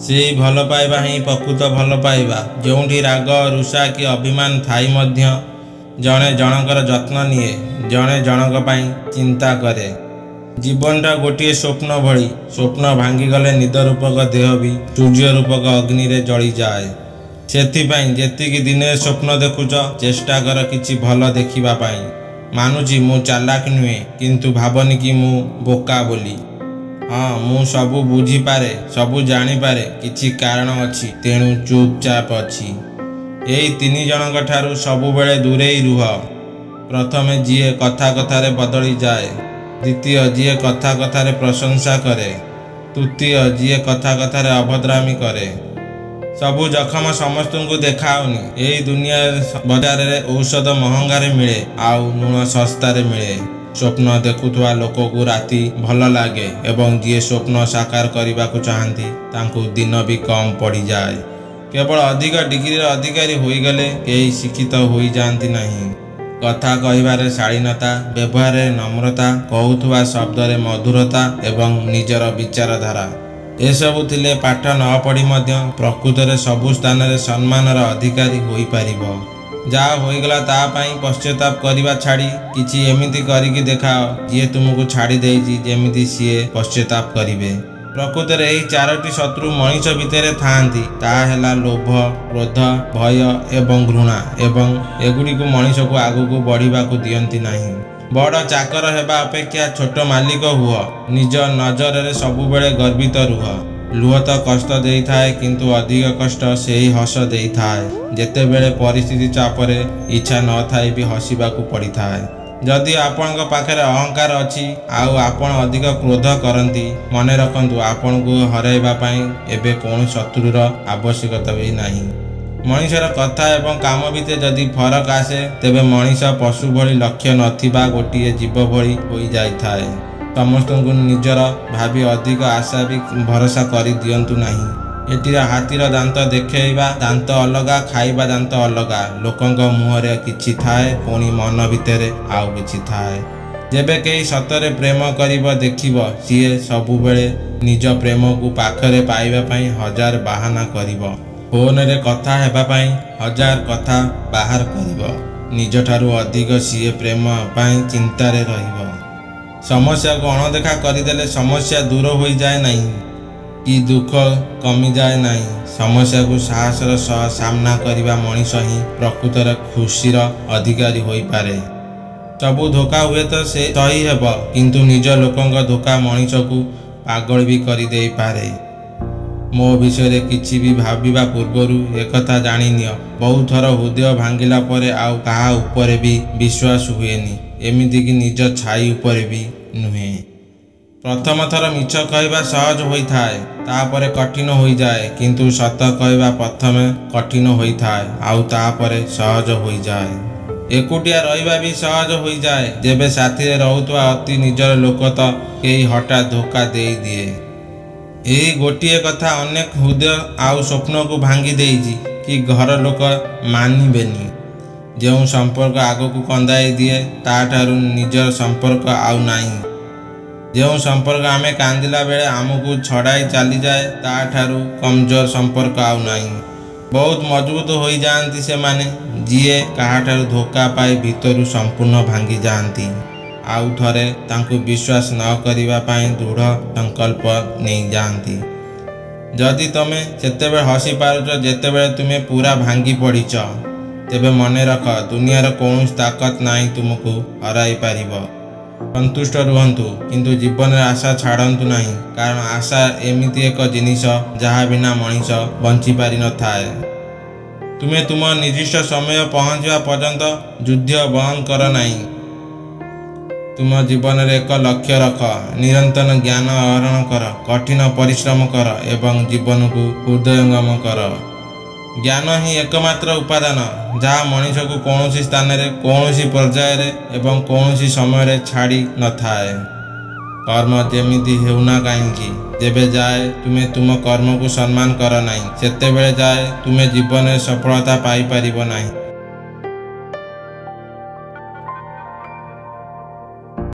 ସେଇ ଭଲ ପାଇବା ହିଁ ପ୍ରକୃତ ଭଲ ପାଇବା, ଯେଉଁଠି ରାଗ, ରୁଷା କି ଅଭିମାନ ଥାଇ ମଧ୍ୟ ଜଣେ ଜଣଙ୍କର ଯତ୍ନ ନିଏ, ଜଣେ ଜଣଙ୍କ ପାଇଁ ଚିନ୍ତା କରେ। ଜୀବନଟା ଗୋଟିଏ ସ୍ୱପ୍ନ ଭଳି। ସ୍ୱପ୍ନ ଭାଙ୍ଗିଗଲେ ନିଦ ରୂପକ ଦେହ ବି ସୂର୍ଯ୍ୟ ରୂପକ ଅଗ୍ନିରେ ଜଳିଯାଏ। ସେଥିପାଇଁ ଯେତିକି ଦିନରେ ସ୍ୱପ୍ନ ଦେଖୁଛ, ଚେଷ୍ଟା କର କିଛି ଭଲ ଦେଖିବା ପାଇଁ। ମାନୁଛି ମୁଁ ଚାଲାକ ନୁହେଁ, କିନ୍ତୁ ଭାବନି କି ମୁଁ ବୋକା ବୋଲି। ହଁ, ମୁଁ ସବୁ ବୁଝିପାରେ, ସବୁ ଜାଣିପାରେ, କିଛି କାରଣ ଅଛି, ତେଣୁ ଚୁପଚାପ ଅଛି। ଏଇ ତିନି ଜଣଙ୍କ ଠାରୁ ସବୁବେଳେ ଦୂରେଇ ରୁହ। ପ୍ରଥମେ ଯିଏ କଥା କଥାରେ ବଦଳିଯାଏ, ଦ୍ୱିତୀୟ ଯିଏ କଥା କଥାରେ ପ୍ରଶଂସା କରେ, ତୃତୀୟ ଯିଏ କଥା କଥାରେ ଅଭଦ୍ରାମି କରେ। ସବୁ ଜଖମ ସମସ୍ତଙ୍କୁ ଦେଖାଅନି। ଏଇ ଦୁନିଆ ବଜାରରେ ଔଷଧ ମହଙ୍ଗାରେ ମିଳେ ଆଉ ଲୁଣ ଶସ୍ତାରେ ମିଳେ। ସ୍ୱପ୍ନ ଦେଖୁଥିବା ଲୋକକୁ ରାତି ଭଲ ଲାଗେ ଏବଂ ଯିଏ ସ୍ୱପ୍ନ ସାକାର କରିବାକୁ ଚାହାନ୍ତି ତାଙ୍କୁ ଦିନ ବି କମ୍ ପଡ଼ିଯାଏ। କେବଳ ଅଧିକ ଡିଗ୍ରୀର ଅଧିକାରୀ ହୋଇଗଲେ କେହି ଶିକ୍ଷିତ ହୋଇଯାଆନ୍ତି ନାହିଁ। କଥା କହିବାରେ ଶାଳୀନତା, ବ୍ୟବହାରରେ ନମ୍ରତା, କହୁଥିବା ଶବ୍ଦରେ ମଧୁରତା ଏବଂ ନିଜର ବିଚାରଧାରା, ଏସବୁ ଥିଲେ ପାଠ ନ ପଢ଼ି ମଧ୍ୟ ପ୍ରକୃତରେ ସବୁ ସ୍ଥାନରେ ସମ୍ମାନର ଅଧିକାରୀ ହୋଇପାରିବ। ଯାହା ହୋଇଗଲା ତା ପାଇଁ ପଶ୍ଚାତାପ କରିବା ଛାଡ଼ି କିଛି ଏମିତି କରିକି ଦେଖାଅ, ଯିଏ ତୁମକୁ ଛାଡ଼ି ଦେଇଛି ଯେମିତି ସିଏ ପଶ୍ଚାତାପ କରିବେ। ପ୍ରକୃତରେ ଏହି ଚାରୋଟି ଶତ୍ରୁ ମଣିଷ ଭିତରେ ଥାଆନ୍ତି। ତାହା ହେଲା ଲୋଭ, କ୍ରୋଧ, ଭୟ ଏବଂ ଘୃଣା, ଏବଂ ଏଗୁଡ଼ିକୁ ମଣିଷକୁ ଆଗକୁ ବଢ଼ିବାକୁ ଦିଅନ୍ତି ନାହିଁ। ବଡ଼ ଚାକର ହେବା ଅପେକ୍ଷା ଛୋଟ ମାଲିକ ହୁଅ। ନିଜ ନଜରରେ ସବୁବେଳେ ଗର୍ବିତ ରୁହ। ଲୁହ ତ କଷ୍ଟ ଦେଇଥାଏ, କିନ୍ତୁ ଅଧିକ କଷ୍ଟ ସେହି ହସ ଦେଇଥାଏ, ଯେତେବେଳେ ପରିସ୍ଥିତି ଚାପରେ ଇଚ୍ଛା ନଥାଇ ବି ହସିବାକୁ ପଡ଼ିଥାଏ। ଯଦି ଆପଣଙ୍କ ପାଖରେ ଅହଙ୍କାର ଅଛି ଆଉ ଆପଣ ଅଧିକ କ୍ରୋଧ କରନ୍ତି, ମନେ ରଖନ୍ତୁ ଆପଣଙ୍କୁ ହରାଇବା ପାଇଁ ଏବେ କୌଣସି ଶତ୍ରୁର ଆବଶ୍ୟକତା ବି ନାହିଁ। ମଣିଷର କଥା ଏବଂ କାମ ଭିତରେ ଯଦି ଫରକ ଆସେ, ତେବେ ମଣିଷ ପଶୁ ଭଳି ଲକ୍ଷ୍ୟ ନଥିବା ଗୋଟିଏ ଜୀବ ଭଳି ହୋଇଯାଇଥାଏ। ସମସ୍ତଙ୍କୁ ନିଜର ଭାବି ଅଧିକ ଆଶା ବି ଭରସା କରିଦିଅନ୍ତୁ ନାହିଁ। ଏଠିର ହାତୀର ଦାନ୍ତ ଦେଖେଇବା ଦାନ୍ତ ଅଲଗା, ଖାଇବା ଦାନ୍ତ ଅଲଗା। ଲୋକଙ୍କ ମୁହଁରେ କିଛି ଥାଏ, ପୁଣି ମନ ଭିତରେ ଆଉ କିଛି ଥାଏ। ଯେବେ କେହି ସତରେ ପ୍ରେମ କରିବ, ଦେଖିବ ସିଏ ସବୁବେଳେ ନିଜ ପ୍ରେମକୁ ପାଖରେ ପାଇବା ପାଇଁ ହଜାର ବାହାନା କରିବ। ଫୋନରେ କଥା ହେବା ପାଇଁ ହଜାର କଥା ବାହାର କରିବ। ନିଜଠାରୁ ଅଧିକ ସିଏ ପ୍ରେମ ପାଇଁ ଚିନ୍ତାରେ ରହିବ। ସମସ୍ୟାକୁ ଅଣଦେଖା କରିଦେଲେ ସମସ୍ୟା ଦୂର ହୋଇଯାଏ ନାହିଁ କି ଦୁଃଖ କମିଯାଏ ନାହିଁ। ସମସ୍ୟାକୁ ସାହସର ସହ ସାମ୍ନା କରିବା ମଣିଷ ହିଁ ପ୍ରକୃତରେ ଖୁସିର ଅଧିକାରୀ ହୋଇପାରେ। ସବୁ ଧୋକା ହୁଏତ ସେ ସହି ହେବ, କିନ୍ତୁ ନିଜ ଲୋକଙ୍କ ଧୋକା ମଣିଷକୁ ପାଗଳ ବି କରିଦେଇପାରେ। ମୋ ବିଷୟରେ କିଛି ବି ଭାବିବା ପୂର୍ବରୁ ଏକଥା ଜାଣିନିଅ, ବହୁ ଥର ହୃଦୟ ଭାଙ୍ଗିଲା ପରେ ଆଉ କାହା ଉପରେ ବି ବିଶ୍ୱାସ ହୁଏନି, ଏମିତିକି ନିଜ ଛାଇ ଉପରେ ବି ନୁହେଁ। ପ୍ରଥମ ଥର ମିଛ କହିବା ସହଜ ହୋଇଥାଏ, ତାପରେ କଠିନ ହୋଇଯାଏ, କିନ୍ତୁ ସତ କହିବା ପ୍ରଥମେ କଠିନ ହୋଇଥାଏ ଆଉ ତାପରେ ସହଜ ହୋଇଯାଏ। ଏକୁଟିଆ ରହିବା ବି ସହଜ ହୋଇଯାଏ, ଯେବେ ସାଥିରେ ରହୁଥିବା ଅତି ନିଜର ଲୋକ ତ କେହି ହଠାତ୍ ଧୋକା ଦେଇଦିଏ। ଏହି ଗୋଟିଏ କଥା ଅନେକ ହୃଦୟ ଆଉ ସ୍ୱପ୍ନକୁ ଭାଙ୍ଗି ଦେଇଛି କି ଘର ଲୋକ ମାନିବେନି। ଯେଉଁ ସମ୍ପର୍କ ଆଗକୁ କନ୍ଦାଇ ଦିଏ, ତାଠାରୁ ନିଜର ସମ୍ପର୍କ ଆଉ ନାହିଁ। ଯେଉଁ ସମ୍ପର୍କ ଆମେ କାନ୍ଦିଲା ବେଳେ ଆମକୁ ଛଡ଼ାଇ ଚାଲିଯାଏ, ତାଠାରୁ କମଜୋର ସମ୍ପର୍କ ଆଉ ନାହିଁ। ବହୁତ ମଜବୁତ ହୋଇଯାଆନ୍ତି ସେମାନେ, ଯିଏ କାହାଠାରୁ ଧୋକା ପାଇ ଭିତରୁ ସମ୍ପୂର୍ଣ୍ଣ ଭାଙ୍ଗି ଯାଆନ୍ତି, ଆଉ ଥରେ ତାଙ୍କୁ ବିଶ୍ୱାସ ନ କରିବା ପାଇଁ ଦୃଢ଼ ସଂକଳ୍ପ ନେଇଯାଆନ୍ତି। ଯଦି ତମେ ସେତେବେଳେ ହସି ପାରୁଛ ଯେତେବେଳେ ତୁମେ ପୁରା ଭାଙ୍ଗି ପଡ଼ିଛ, ତେବେ ମନେ ରଖ ଦୁନିଆର କୌଣସି ତାକତ ନାହିଁ ତୁମକୁ ହରାଇ ପାରିବ। ସନ୍ତୁଷ୍ଟ ରୁହନ୍ତୁ, କିନ୍ତୁ ଜୀବନରେ ଆଶା ଛାଡ଼ନ୍ତୁ ନାହିଁ, କାରଣ ଆଶା ଏମିତି ଏକ ଜିନିଷ ଯାହା ବିନା ମଣିଷ ବଞ୍ଚିପାରିନଥାଏ। ତୁମେ ତୁମ ନିର୍ଦ୍ଦିଷ୍ଟ ସମୟ ପହଞ୍ଚିବା ପର୍ଯ୍ୟନ୍ତ ଯୁଦ୍ଧ ବନ୍ଦ କର ନାହିଁ। ତୁମ ଜୀବନରେ ଏକ ଲକ୍ଷ୍ୟ ରଖ, ନିରନ୍ତର ଜ୍ଞାନ ଆହରଣ କର, କଠିନ ପରିଶ୍ରମ କର ଏବଂ ଜୀବନକୁ ହୃଦୟଙ୍ଗମ କର। ଜ୍ଞାନ ହିଁ ଏକମାତ୍ର ଉପାଦାନ ଯାହା ମଣିଷକୁ କୌଣସି ସ୍ଥାନରେ, କୌଣସି ପର୍ଯ୍ୟାୟରେ ଏବଂ କୌଣସି ସମୟରେ ଛାଡ଼ି ନଥାଏ। କର୍ମ ଯେମିତି ହେଉନା କାହିଁକି, ଯେବେ ଯାଏ ତୁମେ ତୁମ କର୍ମକୁ ସମ୍ମାନ କର ନାହିଁ, ସେତେବେଳେ ଯାଏ ତୁମେ ଜୀବନରେ ସଫଳତା ପାଇପାରିବ ନାହିଁ।